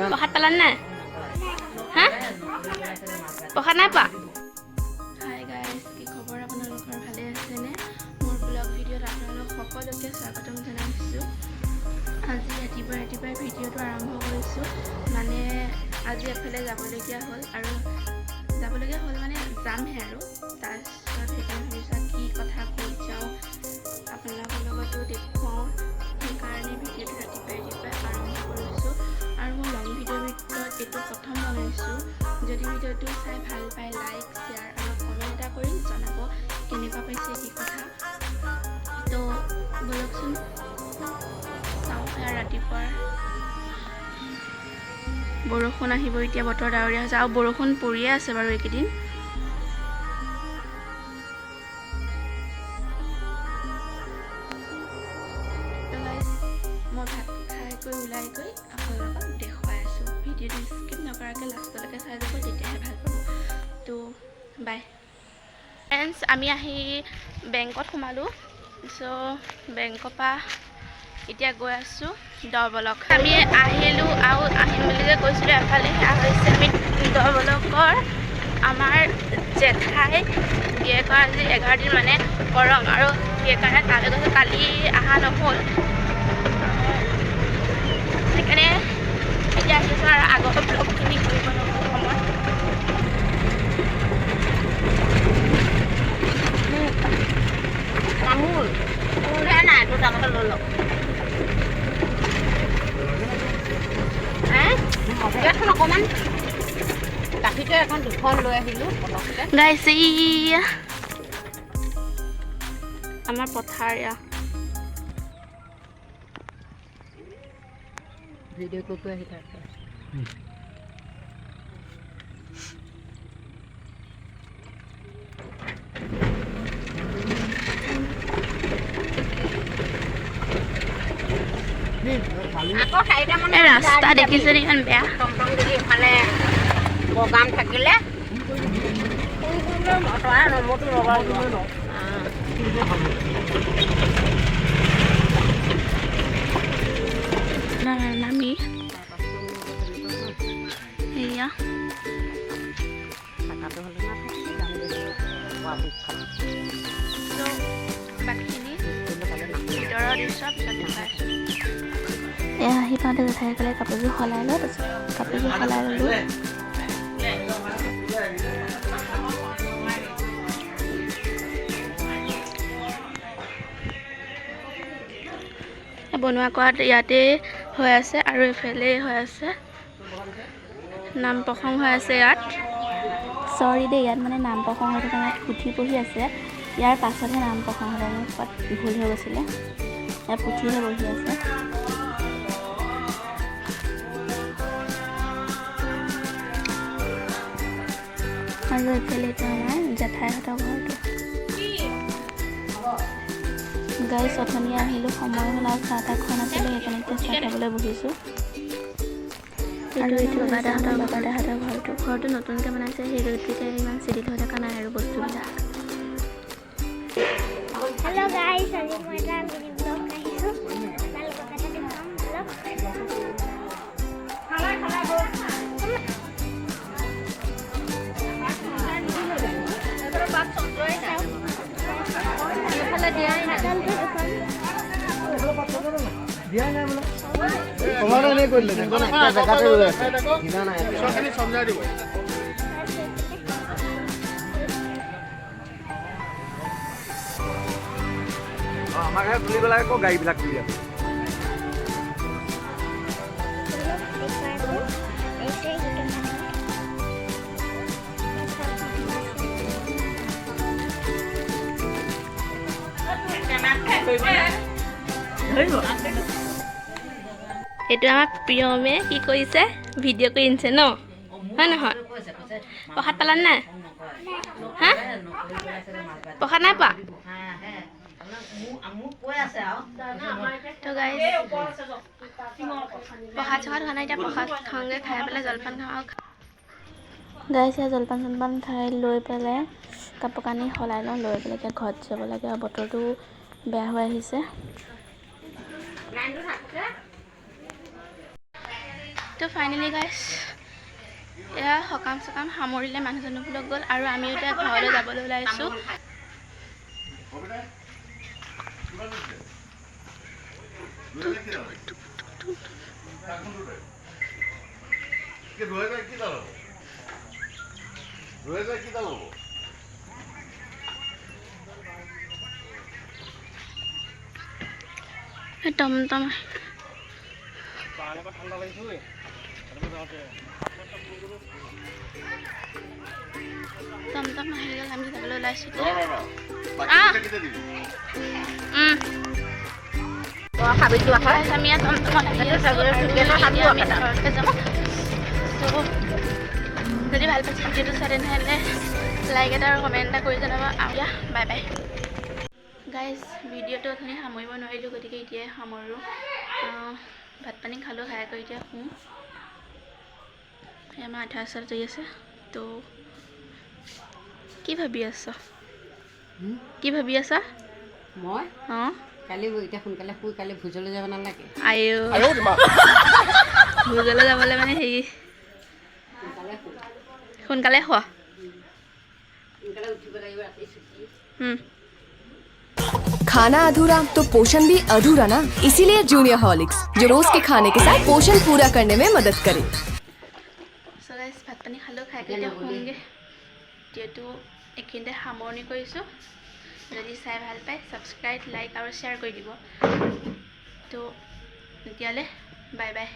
প্ৰসাদ পালানে নাই? হা, প্ৰসাদ নাই পোৱা? হাই গাইজ, কি খবৰ আপোনালোকৰ? ভালে আছেনে? মোৰ ব্লগ ভিডিঅ'ত আপোনালোক সকলোকে স্বাগতম জনাইছোঁ। আজি ৰাতিপুৱা ৰাতিপুৱাই ভিডিঅ'টো আৰম্ভ কৰিছোঁ। মানে আজি এফালে যাবলগীয়া হ'ল আৰু যাবলগীয়া হ'ল মানে যামহে আৰু। তাৰপিছত সেইকাৰণে ভাবিছোঁ কি কথা, ক'ত যাওঁ, আপোনালোকৰ লগতো দেখুৱাওঁ। সেইকাৰণে ভিডিঅ'টো ৰাতিপুৱাই ৰাতিপুৱাই আৰম্ভ কৰিছোঁ। আৰু মই লং ভিডিঅ'ৰ ভিতৰত এইটো প্ৰথম বনাইছোঁ। যদি ভিডিঅ'টো চাই ভাল পায়, লাইক, শ্বেয়াৰ আৰু কমেণ্ট এটা কৰি জনাব কেনেকুৱা পাইছে, কি কথা। তো ব'লকচোন চাওঁ। সেয়া ৰাতিপুৱাৰ বৰষুণ আহিব এতিয়া, বতৰ ডাৱৰীয়া হৈছে আৰু বৰষুণ পৰিয়ে আছে বাৰু এইকেইদিন। তো guys, মই ভাত খাই গৈ ওলাই গৈ আপোনালোকক দেখুৱাই আছোঁ। ভিডিঅ'টো স্কিপ নকৰাকৈ লাষ্টলৈকে চাই যাব, তেতিয়াহে ভাল পাব। তো বাই ফ্ৰেণ্ডছ। আমি আহি বেংকত সোমালোঁ। চ' বেংকৰ পৰা এতিয়া গৈ আছোঁ দৰবলক। আমি আহিলোঁ আৰু আহিম বুলি যে কৈছিলোঁ এফালে, সেয়া হৈছে আমি দৰবলকৰ আমাৰ জেঠাই গিৰিয়েকৰ আজি 11 দিন মানে কৰম আৰু সেইকাৰণে তালৈ গৈছোঁ। কালি অহা নহ'ল, সেইকাৰণে এতিয়া আহিছোঁ আৰু আগৰ ব্লগখিনি কৰিব নহ'ল সময়। তামোল মোৰহে নাই, তোৰ তামোল লৈ লওক। হে, এখন অকণমান গাখীৰটো এখন দুখন লৈ আহিলোঁ পটককৈ। গাইছ, এইয়া আমাৰ পথাৰ এয়া। ভিডিঅ' কৰি কৰি আহি থাকে। আকৌ 4টামান এই ৰাস্তা দেখিছে নে, ইমান বেয়া। টমটম যদি ইফালে প্ৰগ্ৰাম থাকিলে ফোন কৰিলে তই নম্বৰটো ল'ব লাগিব। নামি এয়া। থকাটো হ'লে নাথাকিলে যাম দে। চ' বাকীখিনি ভিতৰৰ দৃশ্য পিছত দেখাই আছোঁ। এয়া আহি পাওঁতে জেঠাই ক'লে কাপোৰযোৰ সলাই লওঁ। তাৰপিছত কাপোৰযোৰ সলাই ল'লোঁ। বনোৱা কৰাত ইয়াতে হৈ আছে আৰু এইফালে হৈ আছে, নাম প্ৰসংগ হৈ আছে ইয়াত। চৰি দেই, ইয়াত মানে নাম প্ৰসংগ হৈ থকা নাই, পুথি পঢ়ি আছে। ইয়াৰ পাছতহে নাম প্ৰসংগ হ'ব। মোৰ কোৱাত ভুল হৈ গৈছিলে, ইয়াত পুথিহে বহি আছে। আৰু এইফালে এইটো আমাৰ জেঠাইহঁতৰ ঘৰটো। গাইছ, অথনি আহিলোঁ, সময় হ'ল আৰু চাহ তাহ খোৱা নাছিলোঁ, সেইকাৰণে এতিয়া চাহ খাবলৈ বহিছোঁ। আৰু এইটো বাবাদাহঁতৰ ঘৰটো। ঘৰটো নতুনকৈ বনাইছে, সেই গতিকে ইমান চিজিল হৈ থকা নাই আৰু বস্তুবিলাক। হেল্ল' গাইছ, আজি মই এটা মিনি ব্লগ আহিছোঁ, আপোনালোকক এটা দেখুৱাম ব্লগ। সাধনটো দেখুৱাম। আমাকহে তুলিব লাগে, আকৌ গাড়ীবিলাক তুলি আছে। দেখুৱাই আছোঁ, এইটোৱে গোটেই মানুহ, চব মানুহ আছে। এইটো আমাৰ প্ৰিয়মে কি কৰিছে? ভিডিঅ' কৰি আনিছে ন, হয় নহয়? প্ৰসাদ পালানে নাই? হা, প্ৰসাদ নাই পোৱা? তো গাইজ, প্ৰসাদ চসাদ হোৱা নাই, এতিয়া প্ৰসাদ খাওঁগৈ, খাই পেলাই জলপান খাওঁ। আৰু গাইজ, সেয়া জলপান চলপান খাই লৈ পেলাই কাপোৰ কানি সলাই লওঁ, লৈ পেলাই এতিয়া ঘৰত যাব লাগে। আৰু বতৰটো বেয়া হৈ আহিছে। লাইনটো থাকোঁতে। তো ফাইনেলি গাইছ, এয়া সকাম চকাম সামৰিলে, মানুহজনো গ'ল আৰু আমি এতিয়া ঘৰলৈ যাবলৈ ওলাইছোঁ। 2000 কিডাল হ'ব? 2000 কিডাল হ'ব? টমটম। ঠাণ্ডা লাগিছে। টমটম আহি গ'ল, আমি যাবলৈ ওলাইছোঁ এতিয়া। বাকী আহ! কেতিয়া দিবি? হাবিত যোৱা হয়। Guys, আমি ইয়াত টমটমত আহি আছোঁ আৰু এতিয়া আমি ঘৰতে যাম। ত' যদি ভাল পাইছে ভিডিঅ'টো চাই, তেনেহ'লে লাইক এটা আৰু কমেণ্ট এটা কৰি জনাব। আৰু বাই বাই গাইজ। ভিডিঅ'টো অথনি সামৰিব নোৱাৰিলোঁ, গতিকে এতিয়াই সামৰোঁ। ভাত পানী খালোঁ, খাই কৰি এতিয়া শুওঁ। এই আমাৰ আঠুৱা ওচৰত জুই আছে। তো কি ভাবি আছ? কি ভাবি আছা? মই? অঁ। কালি এতিয়া সোনকালে শুই কালি ভোজলৈ যাব নালাগে? আইঅ, ভোজলৈ যাবলৈ মানে হেৰি। সোনকালে শুই। সোনকালে খোৱা। সোনকালে উঠিব লাগিব, ৰাতি ছুটি। खाना अधूरा तो पोषण भी अधूरा ना, इसीलिए जूनियर हॉर्लिक्स, जो रोज के खाने के साथ पोषण पूरा करने में मदद करे। চ' গাইজ, ভাত পানী খালোঁ, খাই কৰি এতিয়া শুমগৈ। ভিডিঅ'টো এইখিনিতে সামৰণি কৰিছোঁ। যদি চাই ভাল পায়, ছাবস্ক্ৰাইব, লাইক আৰু শ্বেয়াৰ কৰি দিব। তো এতিয়ালৈ বাই বাই।